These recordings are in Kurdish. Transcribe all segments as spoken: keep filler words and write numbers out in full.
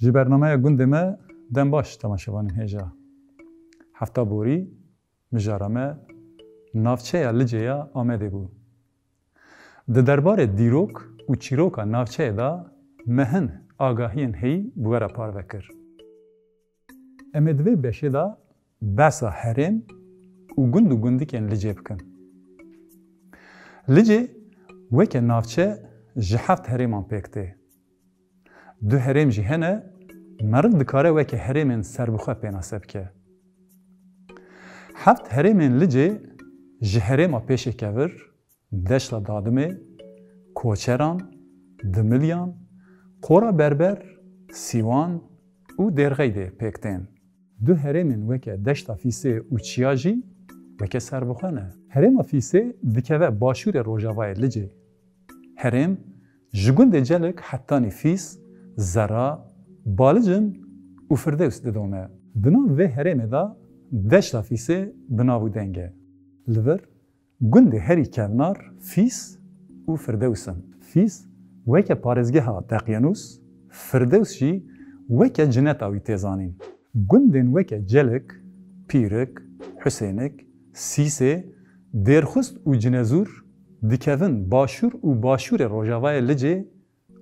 Ji bernameya gundê me dem baş temaşevanên hêja. Hefta borî mijara me navçeya Licê ya Amedê bû. Di derbarê dîrok û çîroka navçeyê de me hin agahiyên heyî bi we re parve kir. Em ê di vê beşê de behsa herêm û gund û gundikên Licê bikin. Licê weke navçe ji heft herêman pêk tê. Du herêm jî hene, meriv dikare weke herêmên serbixwe pênase bike. Heft herêmên Licê ji herêma pêşêkevir, Deşta Dadimê, Koçeran, Dimilyan, Qora Berber, Sîwan û Dêrxeydê pêk tên. Du herêmên weke Deşta Fîsê û Çiya jî weke serbixwe ne. Herêma Fîsê dikeve başûrê rojavayê Licê. Herêm ji gundê Celik hetanî Fîs, Zera, Balicin û Firdews didome. Di nav vê herêmê de Deşta Fîsê bi nav û deng e. Li vir gundê herî kevnar Fîs û Firdews in. Fîs weke parêzgeha Deqyanûs, Firdews jî weke cineta wî tê zanîn. Gundên weke Celik, Pîrik, Husênik, Sîsê, Dêrxist û Cinezûr dikevin başûr û başûrê rojavayê Licê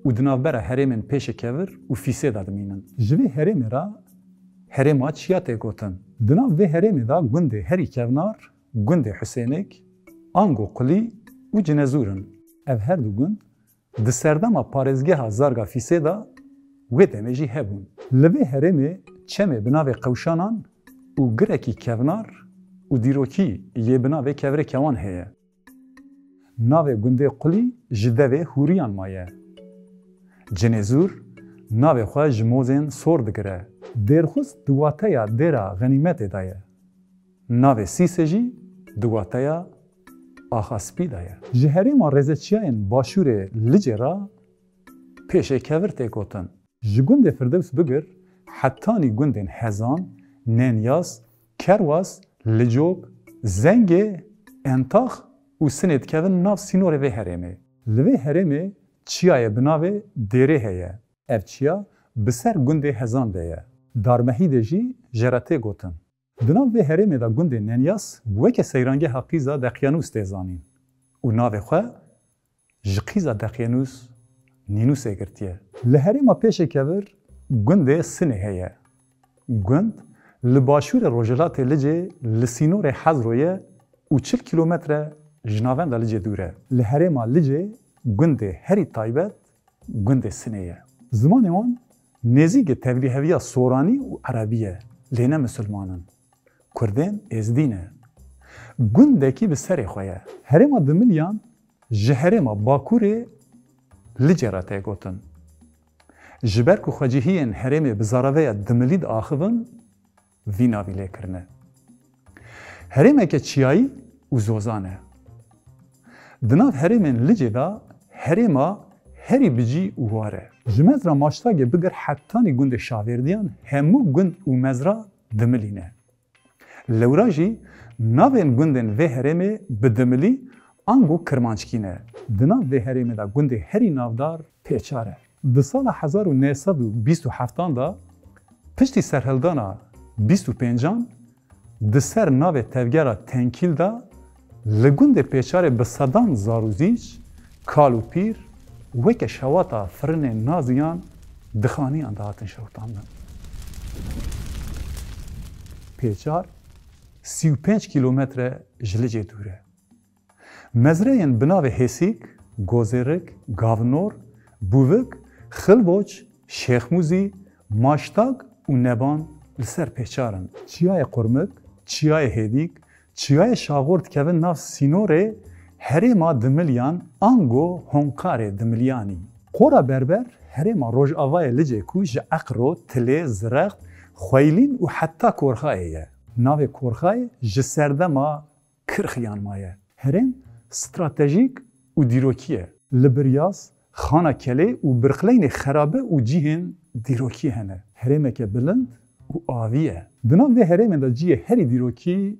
û di navbera herêmên Pêşêkevir û Fîsê de dimînin. Ji vê herêmê re herêma Çiya tê gotin. Di nav vê herêmê de gundê herî kevnar gundê Husênik, ango Qulî û Cinezûr in. Ev her du gund di serdema parêzgeha Zarga Fîsê de wê demê jî hebûn. Li vê herêmê çemê bi navê Qewşanan û girekî kevnar û dîrokî yê bi navê Kevirê Kewan heye. Navê gundê Qulî ji devê Hûriyan maye. Cinêzûr navê xwe ji mozên sor digire. Dêrxist di wateya dêra Xenîmetê de ye. Navê Sîsê jî di wateya Axa Spî de ye. Ji herêma rêzeçiyayên başûrê Licê re Pêşêkevir tê gotin. Ji gundê Firdews bigir hetanî gundên Hezan, Nenyas, Kerwas, Licok, Zengê, Entax û Sinê dikevin nav sînorê vê herêmê. Li vê herêmê çiyayê bi navê Dêrê heye. Ev çiya bi ser gundê Hezan de ye. Darmehîdê jî jê re tê gotin. Di nav vê herêmê de gundê Nenyas weke seyrangeha qîza Deqyanûs tê zanîn û navê xwe ji qîza Deqyanûs Nînûsê girtiye. Li herêma Pêşêkevir gundê Sinê heye. Gund li başûrê rojhilatê Licê li sînorê Hezro ye û çil kîlometre ji navenda Licê dûr e. Li herêma Licê gundê herî taybet gundê Sinê ye. Zimanê wan nêzîkê tevlîheviya soranî û erebî ye, lê ne misilman in. Kurdên êzdî ne. Gundekî bi serê xwe ye. Herêma Dimilyan ji herêma bakurê Licê re tê gotin. Ji ber ku xwecihiyên herêmê bi zaraveya Dimilî diaxivin, vî navî lê kirine. Herêmeke çiyayî û zozan e. Di nav herêmên Licê de herêma herî bicî û war e. Ji mezra Maştagê bigir hetanî gundê Şavêrdiyan hemû gund û mezra Dimilî ne. Lewra jî navên gundên vê herêmê bi Dimilî ango Kirmanckî ne. Di nav vê herêmê de gundê herî navdar Pêçar e. Di sala hezar û neh sed û bîst û heftan de piştî serhildana bîst û pêncan di ser navê tevgera Tenkîl de li gundê Pêçarê bi sedan zar û zîç, kal û pîr weke şewata firinên naziyan di xaniyan de hatin şewitandin. Pêçar sî û pênc kîlometre ji Licê dûr e. Mezreyên bi navê Hêsîk, Gozêrik, Gavnor, Bûvik, Xilboç, Şêxmûzî, Maştag û Neban li ser Pêçar in. Çiyayê Qurmik, Çiyayê Hêdîk, Çiyayê Şaxor dikevin nav sînorê herêma Dimilyan ango Honqarê Dimilyanî. Qora Berber herêma rojavayê Licê ku ji Eqro, Tilê, Zirext, Xweylîn û heta Korxayê ye. Navê Korxayê ji serdema Kirxiyan maye. Herêm stratejîk û dîrokî ye. Li Biryaz, Xana Kelê û Birqleynê xerabe û cihên dîrokî hene. Herêmeke bilind û avî ye. Di nav vê herêmê de cihê herî dîrokî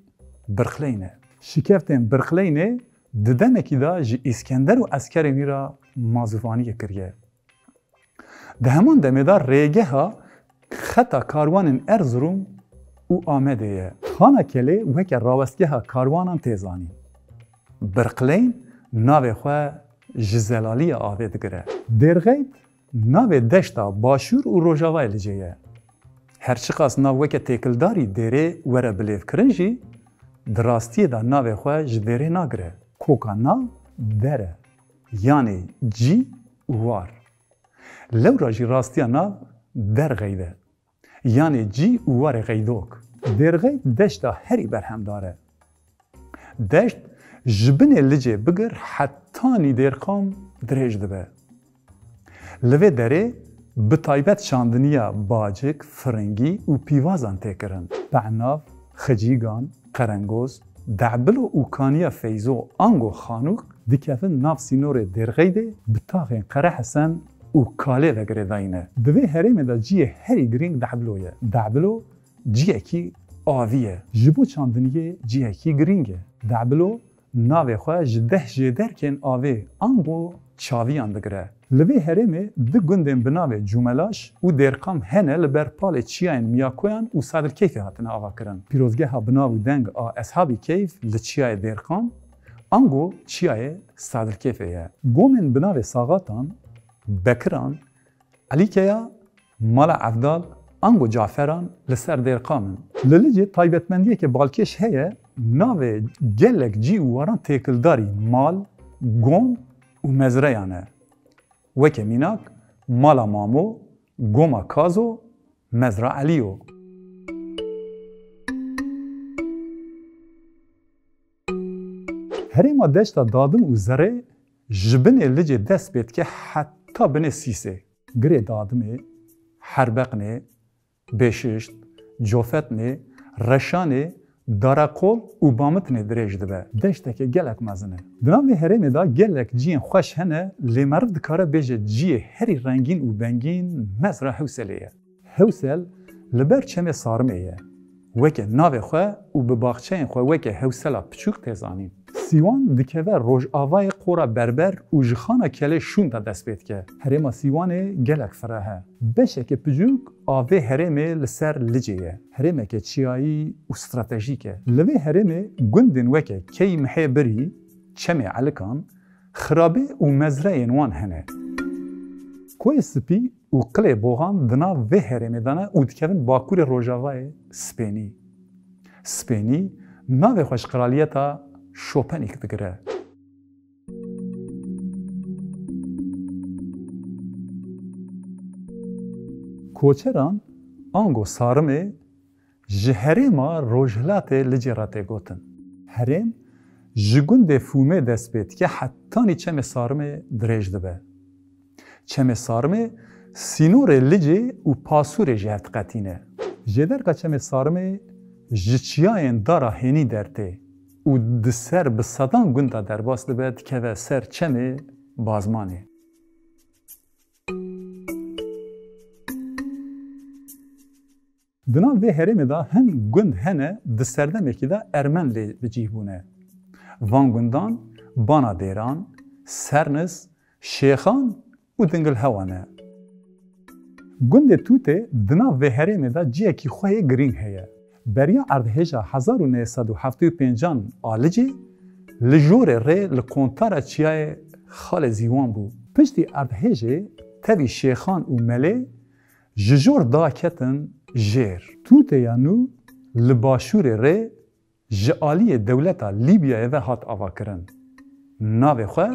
Birqleyn e. Şikeftên Birqleynê di demekî de ji Îskender û eskerên wî re mazûvaniyê kiriye. Di heman demê de rêgeha Xeta karwanên Erzurum û Amedê ye. Xana Kelê weke rawestgeha karwanan tê zanîn. Birqleyn navê xwe ji zelaliya avê digire. Dêrxeyd navê deşta başûr û rojavayê Licê ye. Her çiqas nav weke têkildarî dêrê were bilêvkirin jî, di rastiyê de navê xwe ji dêrê nagire. Koka nav der e, yanê cî û war. Lewra jî rastiya nav Derxeyd e. Yanê cî û warê Xeydok. Dêrxeyd deşta herî berhemdar e. Deşt ji binê Licê bigir hetanî Dêrqam dirêj dibe. Li vê derê bi taybet çandiniya bacik, firingî û pîvazan tê kirin. Pe'nav, xicîgan, qerengoz, dehbilo û kaniya Feyzo ango xanûk dikevin nav sînorê Dêrxeydê, bi taxên Qerehesen û Kalê ve girêdayî ne. Di vê herêmê de cihê herî girîng Dehbilo ye. Dehbilo cihekî avî ye. Ji bo çandiniyê cihekî girîng e. Dehbilo navê xwe ji deh jêderkên avê ango çaviyan digire. Li vê herêmê du gundên bi navê Cûmelaş û Dêrqam hene li ber palê çiyayên Miyakoyan û Sadilkeyfê hatine avakirin. Pîrozgeha bi nav û deng a Eshabî Keyf li çiyayê Dêrqam ango çiyayê Sadilkeyfê ye. Gomên bi navê Saxatan, Bekiran, Elîkeya, Mala Evdal ango Caferan li ser Dêrqam in. Li Licê taybetmendiyeke balkêş heye, navê gelek cî û waran têkildarî mal, gom û mezreyan e. Weke mînak, Mala Mamo, Goma Kazo, Mezra Elîyo. Herêma Deşta Dadim û Zerê ji binê Licê dest pê dike heta binê Sîsê. Girê Dadimê, Herbeqnê, Bêşişt, Cofetnê, Reşanê, Dareqol û Bamitnê dirêj dibe. Deşteke gelek mezin e. Di nav vê herêmê de gelek ciyên xweş hene, lê meriv dikare bêje ciyê herî rengîn û bengîn Mezra Hewselê ye. Hewsel li ber çemê Sarimê ye. Weke navê xwe û bi baxçeyên xwe weke Hewsela Piçûk tê zanîn. Sîwan dikeve rojavayê Qora Berber û ji Xana Kelê şûnda dest pê dike. Herêma Sîwanê gelek fireh e. Beşeke piçûk a vê herêmê li ser Licê ye. Herêmeke çiyayî û stratejîk e. Li vê herêmê gundên weke Key Mihê Birî, Çemê Elikan, Xirabê û mezreyên wan hene. Koyê Spî û Qilê Boxan di nav vê herêmê de ne û dikevin bakurê rojavayê Spênî. Spênî navê xwe ji qiraliyeta Şopenîk digire. Koçeran ango Sarimê ji herêma rojhilatê Licê re tê gotin. Herêm ji gundê Fûmê dest pê dike hetanî çemê Sarimê dirêj dibe. Çemê Sarimê sînorê Licê û Pasûrê ji hev diqetîne. Jêderka çemê Sarimê ji çiyayên Dara Hênî dertê û di ser bi sedan gunda derbas dibe, dikeve ser çemê Bazmanê. Di nav vê herêmê de hin gund hene di serdemekî de ermen lê bi cih bûne. Van gundan Bana Dêran, Sernis, Şêxan û Dingilhewa ne. Gundê Tûtê di nav vê herêmê de cihekî xwe yê girîng heye. Beriya erdhêja hezar û neh sed û heftê û pêncan a Licê li jorê rê li kontara çiyayê Xalê Zîwan bû. Piştî erdhêjê tevî Şêxan û Melê ji jor daketin jêr. Tûteya nû li başûrê rê ji aliyê dewleta Lîbyayê ve hat avakirin. Navê xwe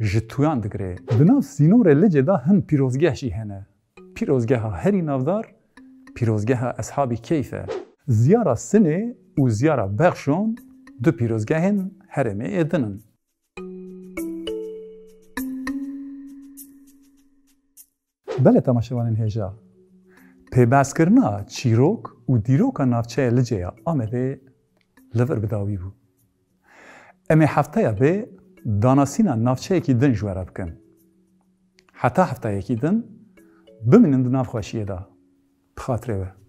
ji Tûyan digire. Di nav sînorê Licê de hin pîrozgeh jî hene. Pîrozgeha herî navdar, pîrozgeha Eshabî Keyf e. Ziyara Sinê û Ziyara Bexşon du pîrozgehên herêmê ê din in. Belê temaşevanên hêja, pêbehskirina çîrok û dîroka navçeya Licê ya Amedê li vir bi dawî bû. Em ê hefteya bê danasîna navçeyekî din ji we re bikin. Heta hefteyekî din, bimînin di nav xweşiyê de. Bi xatirê we.